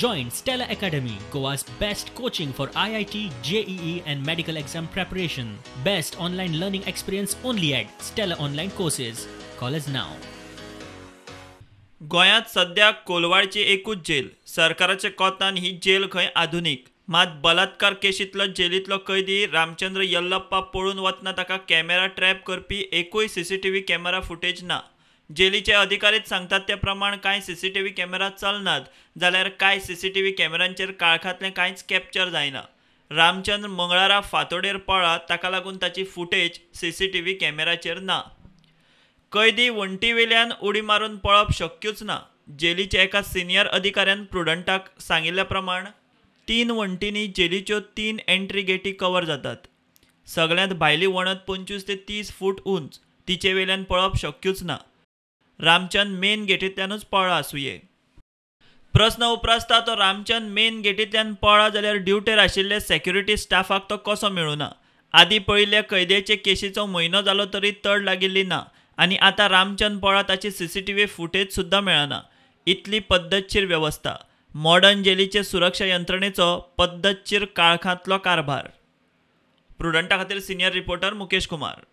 Join Stella Academy, Goa's best coaching for IIT, JEE and medical exam preparation. Best online learning experience only at Stella Online Courses. Call us now. गोंयांत सध्या कोलवाळची एकूच gel. सरकाराच्या कोतान ही gel खंय आधुनीक. मात बलात्कार केशींतलो जेलींतलो कैदी रामचंद्र यल्लप्पा पळून वतना ताका कॅमेरा ट्रॅप करपी एकूय सीसीटीव्ही कॅमेरा फुटेज ना. जेलीचे अधिकारीच सांगतात ते प्रमाण कांय सीसीटीव्ही कॅमेरा चलनात जाल्यार कांय सीसीटीव्ही कॅमेरांचेर काळखांतलें कांयच कॅप्चर जायना. रामचंद्र मंगळारा फांतोडेर पळ्ळा ताका लागून ताची फुटेज सीसीटीव्ही कॅमेराचेर ना. कैदी वण्टीवेल्यान उडी मारून पळप शक्यूच ना. जेलीच्या एका सिनियर अधिकाऱ्यान प्रुडंटाक सांगिल्ल्या प्रमाण 3 वण्टींनी जेलीच्यो 3 एंट्री गेटी कवर जातात. सगळ्यांत भायली वणत 25 ते 30 फूट उंच, तिचे वेल्यान पळप शक्यूच ना. रामचंद मेन गेटींतल्यानूच पळ्ळा आसुये. प्रस्न उप्रासता तो रामचंद मेन गेटींतल्यान पळ्ळा जाल्यार ड्युटेर आशिल्ले सेक्युरिटी स्टाफाक तो कसो मेळुना? आदीं पळिल्ल्या कैद्याचे केशीचो म्हयनो जालो तरी तड लागिल्ली ना आनी आतां रामचंद पळ्ळा ताची सीसीटीव्ही फुटेज सुद्दां मेळना. इतली पद्दतशीर वेवस्था, मॉडर्न जेलीचे सुरक्षा यंत्रणेचो पद्दतशीर काळखांतलो कारभार. प्रुडंटा खातीर सिनियर रिपोर्टर मुकेश कुमार.